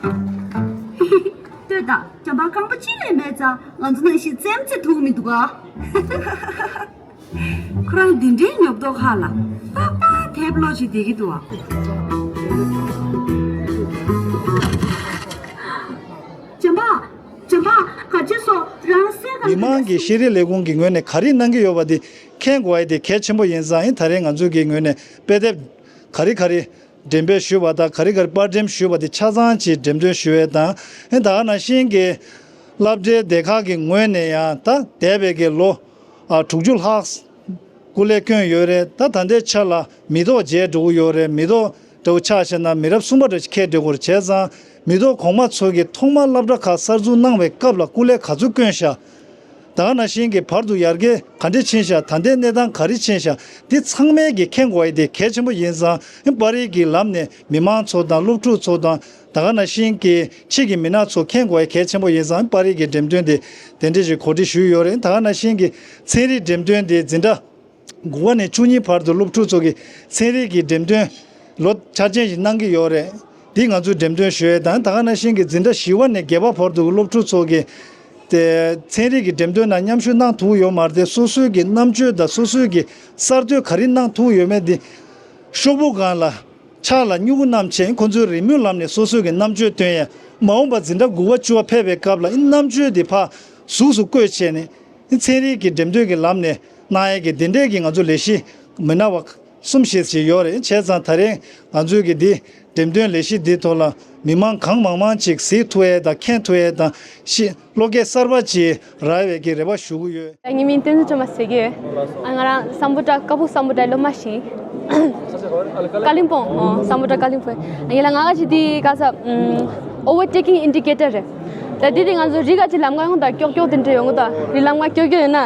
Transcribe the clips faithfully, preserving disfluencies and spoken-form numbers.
ལྟོས་དང་། བྱམས་པ་རྐང་པ་གཅིག་ལས་མེད་ཙང་ང་ཚོ་ནང་བཞིན་རྩེད་མོ་རྩེ་ཐུབ་མི་འདུག་ག་ཁོ་རང་འདི་འདྲའི་ཉོབ་ཏོ་ཁ་ལ་ཏག་ཏག་དེབ་ཀློག་བྱེད་བསྡད་ཀྱི་འདུག་ག་བྱམས་པ། བྱམས་པ། ག་ཅི་སོ། རང་སེམས་ག་མི་མང་གི་ཤེས་རིག་ལས་ཁུངས་ཀྱི་ངོས་ནས་ག་རེ་གནང་གི་ཡོད་པ་དེ་མཁྱེན་དགོས་ཡ་དེ་གལ་ཆེན་པོ་ཡིན་ཙང་། ཨིན། ད་རེས་ང་ཚོ་གི་ངོས་ནས་དཔེ་དེབ་ག་རེ་ག་རེ་འགྲེམས་སྤེལ་ཞུས་པ་དང་། ག་རེ་ག་རེ་པར་འགྲེམས་ཞུས་པ་དེ་ཆ་ཚང་ཅིག་འགྲེམས་སྟོན་ཞུ་ཡས་དང་། ཨིན། ད་ག་ནང་བཞིན་གྱི་སློབ་གྲྭའི་སྡེ་ཁག་གི་ངོས་ནས་ཡང་ད་འདས་པའི་གི་ལོ་ཨ་དྲུག་ཅུ་ལྷག་སྐུ་ལས་བསྐྱོན་ཡོད་རེད། ད་ད་ལྟའི་ཆ་ལ་མི་ཐོག་བརྗེ་འགྲོ་གི་ཡོད་རེད། མི་ཐོག་འདྲ་བོ་ཆགས་བཞག་ན་མི་རབས་གསུམ་པ་འདྲ་ཞིག་འཁེལ་འགྲོ་གི་རེད། བྱས་ཙང་མི་ཐོག་གོང་མ་ཚོ་གིས་ཐོག་མར་སློབ་གྲྭ་ཁག་གསར་འཛུགས་གནང་བའི་སྐབས་ལ་སྐུ་ལས་ག་ཚོད་བསྐྱོན་ཤག་ད་ག་ནང་བཞིན་གྱི་བར་དུ་ཡར་རྒྱས་ག་འདྲས་ཕྱིན་ཤག་ད་ལྟའི་གནས་སྟངས་ག་རེ་ཕྱིན་ཤག་འདི་ཚང་མས་ཀྱིས་མཁྱེན་དགོས་ཡ་དེ་གལ་ཆེན་པོ་ཡིན་ཙང་། པར་རིས་ཀྱི་ལམ་ནས་མི་མང་ཚོ་དང་སློབ་ཕྲུག་ཚོ་དང་། ད་ག་ནང་བཞིན་གྱི་ཕྱི་གི་མི་སྣ་ཚོ་མཁྱེན་དགོས་ཡ་གལ་ཆེན་པོ་ཡིན་ཙང་། པར་རིས་ཀྱི་འགྲེམས་སྟོན་དེ་དེ་འདྲས་ཞིག་གོ་སྒྲིག་ཞུས་ཡོད་རེད། ད་ག་ནང་བཞིན་གྱི་ཚན་རིག་འགྲེམས་སྟོན་དེ་འཛིན་གྲྭ་དགུ་པ་ནས་བཅུ་གཉིས་བར་དུ་སློབ་ཕྲུག་ཚོ་གིས་ཚན་རིག་གི་འགྲེམས་སྟོན་ལོ་འཆར་ཅན་ཞིག་གནང་གི་ཡོད་རེད། འདི་ང་ཚོས་འགྲེམས་སྟོན་ཞུ་ཡས་དང་། ད་ག་ནང་བཞིན་གྱི་འཛིན་གྲྭ་བཞི་པ་ནས་བརྒྱད་པ་བར་དུ་སློབ་ཕྲུག་ཚོ་གིས་དེ་ཚན་རིག་གི་འགྲེམས་སྟོན་ནང་མཉམ་ཞུགས་གནང་ཐུབ་ཡོད་མ་རེད་དེ། སོ་སོའི་གི་རྣམ་དཔྱོད་དང་སོ་སོའི་གི་གསར་གཏོད་ག་རེ་གནང་ཐུབ་ཡོད་མེད་འདི་ཤོག་བུ་སྒང་ལ་ཕྱག་ལ་སྨྱུ་གུ་བསྣམས་བྱས། ཁོ་ཚོའི་རེའུ་མིག་ལམ་ནས་སོ་སོའི་གི་རྣམ་དཔྱོད་སྟོན་ཡས། མ་འོངས་པ་འཛིན་གྲྭ་དགུ་པ་བཅུ་པ་ཕེབས་པའི་སྐབས་ལ་ཨི་རྣམ་དཔྱོད་དེ་ཕར་གཟུགས་སུ་བཀོད་བྱས་ནས། ཨི་ཚན་རིག་གི་འགྲེམས་སྟོན་གྱི་ལམ་ནས་གནང་ཡས་ཀྱི་དེ་འདྲས་ཀྱི་ང་ཚོ་ལས་གཞི་མི་སྣ་བ་གསུམ་བཞི་ཞིག་ཡོད་རེད། བྱས་ཙང་ད་རེས་ང་ཚོའི་གི་འདི་འགྲེམས་སྟོན་ལས་གཞི་འདིའི་ཐོག་ལ་མི་མང་གང་མང་མང་ཅིག་གཟིགས་ཐུབ་ཡས་དང་མཁྱེན་ཐུབ་ཡས་དང་། ཤེས་བློ་སྐྱེད་གསར་པ་ཅིག་རག་ཡས་ཀྱི་རེ་བ་ཞུ་གི་ཡོད། ངའི་མིང་བསྟན་འཛིན་སྒྲོལ་མ་ཟེར་གྱི་ཡོད། ང་རང་སམ་བྷོ་ཊ། ཀ་སྦུག་སམ་བྷོ་ཊའི་སློབ་མ་ཞིག་ཀ་ལིམ་པོང་། ཨོ། སམ་བྷོ་ཊ་ཀ་ལིམ་པོང་། ཡིན་ལ་ང་ག་ཅིག་འདི་ག་ས་ཨོ་ཝར་ཊེ་ཀིང་ཨིན་ཌི་ཀེ་ཊར་རེད། ད་འདི་དེ་ང་ཚོ་རི་ག་ཅིག་ལམ་ཁ་ཡོང་དང་ཀྱོག་ཀྱོག་དེ་འདྲ་ཡོང་གི། ད་རི་ལམ་ཁ་ཀྱོག་ཀྱོག་ཡོད་ན།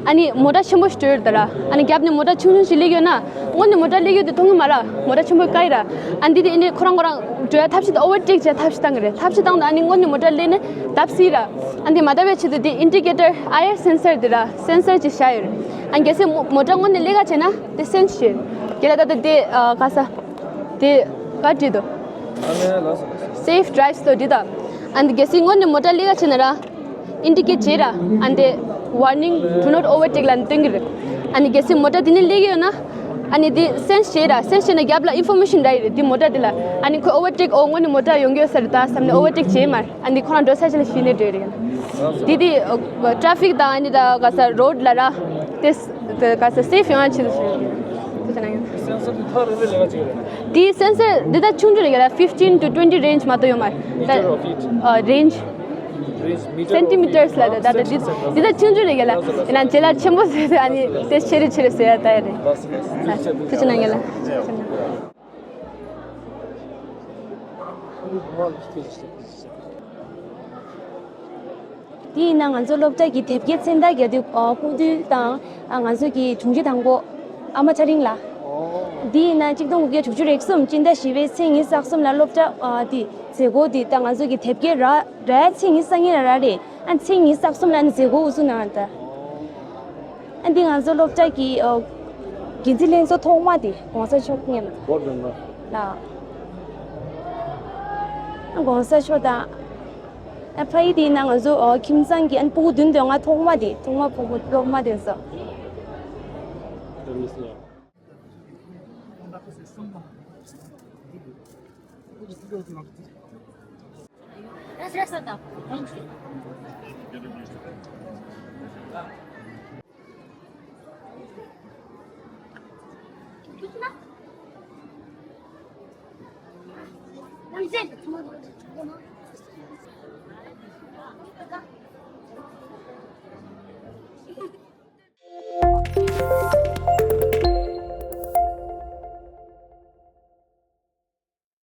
ཨ་ནི་མོ་ཊ་ཆེན་པོ་ཞིག་འགྲོ་ཡོད་རེད་ད་ར། ཨ་ནི་རྒྱབ་ནས་མོ་ཊ་ཆུང་ཆུང་ཞིག་སླེབས་ཡོད་ན། སྔོན་ནས་མོ་ཊ་སླེབས་ཡོད་དེ་མཐོང་གི་མ་རེད། མོ་ཊ་ཆེན་པོ་བཀག་ཡི་ར། ཨ་ནི་འདི་དེ་ཨ་ནི་ཁོ་རང་ཁོ་རང་འགྲོ་ཡ་ཐབས་ཤེས་དང་ཨོ་ཝར་ཊེག་བྱེད་ཐབས་ཤེས་བཏང་གི་རེད། ཐབས་ཤེས་བཏང་དང་ཨ་ནི་སྔོན་ནས་མོ་ཊ་སླེབས་ནས་བརྡབ་སྲིད་ར། ཨ་ནི་དེ་མ་བརྡབ་པའི་ཆེད་དུ་དེ་ཨིན་ཌི་ཀེ་ཊར་ཨའི་ཨར་སེན་སར་དེ་ར། སེན་སར་ཅིག་བཞག་ཡོད་རེད། ཨ་ནི་གལ་སྲིད་མོ་མོ་ཊ་སྔོན་ནས་སླེབས་ག་བྱས་ན་དེ་སེན་སི་བྱེད། རྒྱལ་ལ་ད་ལྟ་དེ་ཨ་ག་ས་དེ་ག་བྲིས་འདུག Safe drives ལབ་བྲིས་དང་། ཨ་ནི་གལ་སྲིད་སྔོན་ནས་མོ་ཊ་སླེབས་ག་བྱས་ན་ར། ཨིན་ཌི་ཀེཊ་བྱེད་ར། ཨ་ནི་དེ་Warning, do not overtake ལབ་ནི་སྟོན་གྱི་རེད། ཨ་ནི་གལ་སྲིད་མོ་ཊ་དེ་ནས་སླེབས་ཀྱི་ཡོད་ན། ཨ་ནི་དེ་སེན་སི་བྱེད་ར། སེན་སི་བྱས་ན་རྒྱབ་ལ་ཨིན་ཕོར་མེ་ཤན་རག་གི་རེད་དེ་མོ་ཊ་དེ་ལ། ཨ་ནི་ཁོས་ཨོ་ཝར་ཊེག་ཨོ་སྔོན་ནས་མོ་ཊ་ཡོང་གི་ཡོད་ས་རེད་ད་བསམ་ནས་ཨོ་ཝར་ཊེག་བྱེད་མ་རེད། ཨ་ནི་ཁོ་རང་འགྲོ་ས་ཅིག་ལ་གཞི་ནས་འགྲོ་ཡི་རེད། དེ་དེ་ཊ་ཕིག་དང་ཨ་ནི་ད་ག་ས་རོཌ་ལ་ར། དེ་དེ་ག་ས་སེབ་ཡོང་ཡ་ཆེད་དུ་ཞུ་ཡ་ཡིན། དེ་ཚོ་ནང་ཡོད། སེན་སར་དེ་ཐག་རིང་རིང་ལས་ཀ་ཅིག་རེད། དེའི་སེན་སར་འདི་ད་ཆུང་ཆུང་རེད་ག་ལ། fifteen to twenty range མ་གཏོགས་ཡོད་མ་རེད། Meter or feet? ཨ་range. Range, meter or feet? Centimeters ལ་ད་ད་ད་འདི་འདི་ད་ཆུང་ཆུང་རེད་ག་ལ། ཡིན་ན་རྗེས་ལ་ཆེན་པོ་བཟོས་ཏེ་ཨ་ནི་དེ་ཆེ་རུ་ཆེ་རུ་བཟོ་ཡ་ད་ཡ་རེད། ལགས་སོ་ལགས་སོ། ཐུགས་རྗེ་ཆེ། དེ་ཚོ་ནང་ཡོད་ལ། དེ་ཡིན་ན་ང་ཚོ་སློབ་གྲྭ་གི་དེབ་སྐྱེལ་མཚན་རྟགས་རྒྱག་དུས་ཨ་སྐུ་མདུན་དང་ཨ་ང་ཚོ་གི་དྲུང་ཆེ་དང་པོ་ཨ་མ་ཚེ་རིང་ལགས། འདི་ཡིན་ན་གཅིག་སྟོང་དགུ་བརྒྱ་དྲུག་ཅུ་རེ་གསུམ་སྤྱི་ཟླ་བཞི་པའི་ཚེས་ཉི་ཤུ་རྩ་གསུམ་ལ་སློབ་གྲྭ་ཨ་དེ་མཛད་སྒོ་དེ་ད་ང་ཚོ་གི་དེབ་སྐྱེལ་ར་ར་ཚེས་ཉི་ཤུ་རྩ་གཉིས་ལ་ར་རེད། ཨ་ཚེས་ཉི་ཤུ་རྩ་གསུམ་ལ་ནི་མཛད་སྒོ་དབུ་འཛུགས་གནང་ད། ཨ་འདི་ང་ཚོ་སློབ་གྲྭ་གི་ཨ་འགན་འཛིན་ལྷན་ཚོགས་ཐོག་མ་དེ་༸གོང་ས་མཆོག་མཉམ་ལགས། ཨ་༸གོང་ས་མཆོག་དང་། ཨ་ཕ་ཡི་དེ་ན་ང་ཚོ་ཨོ་ཁྱིམ་ཚང་གི་ཨན་སྤུ་གུ་བདུན་དོན་ལྔ་ཐོག་མ་དེ་ཐོག་མ་ཕོག་པ་སློབ་མ་དེ་ཚོ།